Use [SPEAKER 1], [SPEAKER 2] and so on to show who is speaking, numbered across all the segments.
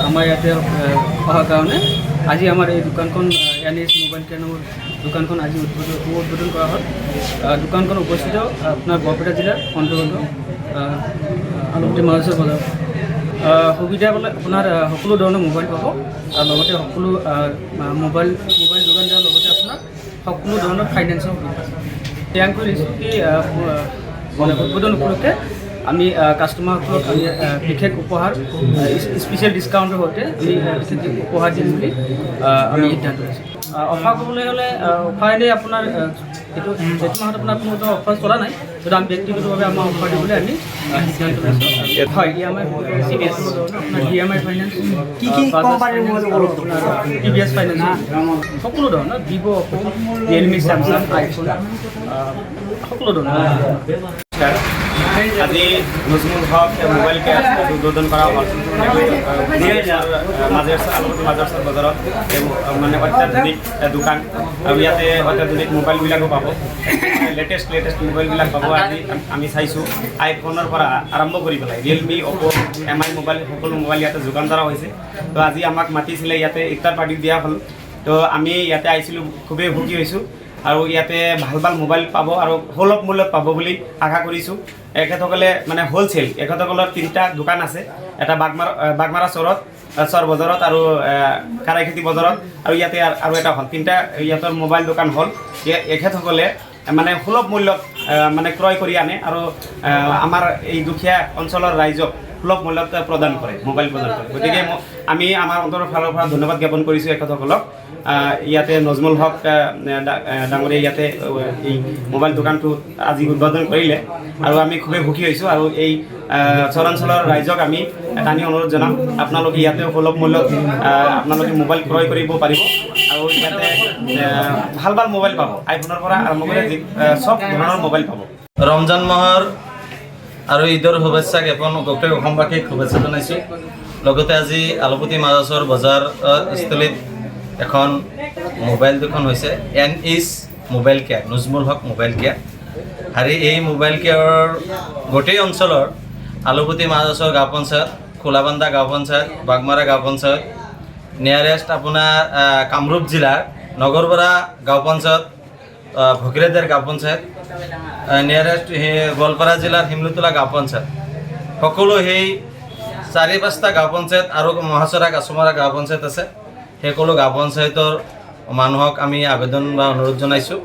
[SPEAKER 1] আমাৰ ইয়াতে অহাৰ কাৰণে আজি আমাৰ এই দোকানখন, এন এইচ মোবাইল কেয়াৰ নামৰ দোকানখন আজি উদ্বোধন কৰা হ'ল। দোকানখন অৱস্থিত আপোনাৰ বৰপেটা জিলাৰ অন্তৰ্গত আলোপতি মাছৰ বজাৰ। সুবিধা পালে আপোনাৰ সকলো ধৰণৰ মোবাইল পাব আৰু লগতে সকলো মোবাইল যোগান দিয়াৰ লগতে আপোনাৰ সকলো ধৰণৰ ফাইনেন্সৰ সুবিধা আছে। থিৰাং কৰি দিছোঁ কি মানে উদ্বোধন উপলক্ষে আমি কাষ্টমাৰসকলক আমি বিশেষ উপহাৰ, স্পেচিয়েল ডিছকাউণ্টৰ সৈতে আমি বিশেষ উপহাৰ দিম বুলি আমি সিদ্ধান্ত লৈছোঁ। অফাৰ ক'বলৈ হ'লে অফাৰ এনেই আপোনাৰ এইটো মাহত আপোনাৰ কোনো ধৰণৰ অফাৰ চলা নাই, কিন্তু আমি ব্যক্তিগতভাৱে আমাৰ অফাৰ দিবলৈ আমি সিদ্ধান্ত লৈছোঁ। হয়, ইএমআই, আপোনাৰ ইএমআই ফাইনেন্স,
[SPEAKER 2] কি কি কোম্পানীৰ মোবাইল উপলব্ধ?
[SPEAKER 1] টিভিএছ ফাইনেন্স, সকলো ধৰণৰ, ভিভ', অপ', ৰিয়েলমি, চেমচাং, আইফোন, সকলো ধৰণৰ।
[SPEAKER 3] নমস্কাৰ। আজি নজমুল হক মোবাইল কেয়াৰ উদ্বোধন কৰা হ'ল মাজেৰ আলোপতি মাজাৰচৰ বজাৰত। এই মানে অত্যাধুনিক দোকান আৰু ইয়াতে অত্যাধুনিক মোবাইলবিলাকো পাব, লেটেষ্ট লেটেষ্ট মোবাইলবিলাক পাব। আজি আমি চাইছোঁ, আইফোনৰ পৰা আৰম্ভ কৰি পেলাই ৰিয়েলমি, অপ', এম আই মোবাইল, সকলো মোবাইল ইয়াতে যোগান ধৰা হৈছে। তো আজি আমাক মাতিছিলে, ইয়াতে ইফতাৰ পাৰ্টি দিয়া হ'ল। তো আমি ইয়াতে আহিছিলোঁ, খুবেই সুখী হৈছোঁ আৰু ইয়াতে ভাল ভাল মোবাইল পাব আৰু সুলভ মূল্যত পাব বুলি আশা কৰিছোঁ। এখেতসকলে মানে হ'লচেল, এখেতসকলৰ তিনিটা দোকান আছে, এটা বাগমাৰা চৰত, চৰ বজাৰত আৰু কাৰাইখেতি বজাৰত আৰু ইয়াতে আৰু এটা হ'ল। তিনিটা ইয়াতৰ মোবাইল দোকান হ'ল। এখেতসকলে মানে সুলভ মূল্যত মানে ক্ৰয় কৰি আনে আৰু আমাৰ এই দুখীয়া অঞ্চলৰ ৰাইজক সুলভ মূল্যত প্ৰদান কৰে, মোবাইল প্ৰদান কৰে। গতিকে আমি আমাৰ অন্তৰৰ ফালৰ পৰা ধন্যবাদ জ্ঞাপন কৰিছোঁ এখেতসকলক। ইয়াতে নজমুল হক ডাঙৰীয়াই ইয়াতে এই মোবাইল দোকানটো আজি উদ্বোধন কৰিলে আৰু আমি খুবেই সুখী হৈছোঁ। আৰু এই চৰাঞ্চলৰ ৰাইজক আমি টানি অনুৰোধ জনাম, আপোনালোকে ইয়াতে সুলভ মূল্যত আপোনালোকে মোবাইল ক্ৰয় কৰিব পাৰিব আৰু ইয়াতে ভাল ভাল মোবাইল পাব। আইফোনৰ পৰা আৰম্ভ কৰি চব ধৰণৰ মোবাইল পাব।
[SPEAKER 4] ৰমজান মাহৰ আৰু ঈদৰ শুভেচ্ছা জ্ঞাপন, গোটেই অসমবাসীক শুভেচ্ছা জনাইছোঁ। লগতে আজি আলোপতি মাজাচৰ বজাৰ স্থলীত এখন মোবাইল দোকান হৈছে, N H mobile care, Nazmul হক মোবাইল কেয়াৰ। আৰু এই মোবাইল কেয়াৰৰ গোটেই অঞ্চলৰ আলোপতি মাজাচৰ গাঁও পঞ্চায়ত, খোলাবান্ধা গাঁও পঞ্চায়ত, বাগমাৰা গাঁও পঞ্চায়ত, নিয়াৰেষ্ট আপোনাৰ কামৰূপ জিলাৰ নগৰবৰা গাঁও পঞ্চায়ত, ভগীৰথদাৰ গাঁও পঞ্চায়ত, নিয়াৰেষ্ট গোৱালপাৰা জিলাৰ শিমলুতলা গাঁও পঞ্চায়ত, সকলো সেই চাৰি পাঁচটা গাঁও পঞ্চায়ত আৰু মহাচৰা গাছমৰা গাঁও পঞ্চায়ত আছে। সকলো গাঁও পঞ্চায়তৰ মানুহক আমি আবেদন বা অনুৰোধ জনাইছোঁ,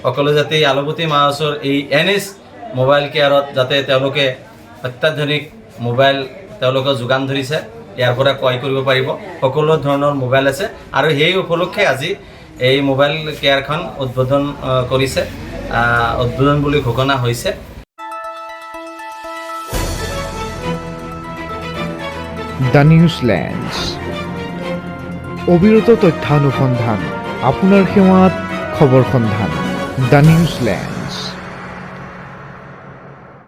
[SPEAKER 4] সকলো যাতে এই আলোপতি মাছৰ এই এন এইচ মোবাইল কেয়াৰত যাতে তেওঁলোকে অত্যাধুনিক মোবাইল তেওঁলোকে যোগান ধৰিছে, ইয়াৰ পৰা ক্ৰয় কৰিব পাৰিব। সকলো ধৰণৰ মোবাইল আছে আৰু সেই উপলক্ষে আজি এই মোবাইল কেয়াৰখন উদ্বোধন কৰিছে, উদ্বোধন বুলি ঘোষণা হৈছে।
[SPEAKER 5] The news lens, অবিৰত তথ্যানুসন্ধান, আপোনাৰ সেৱাত খবৰ সন্ধান। The news lens.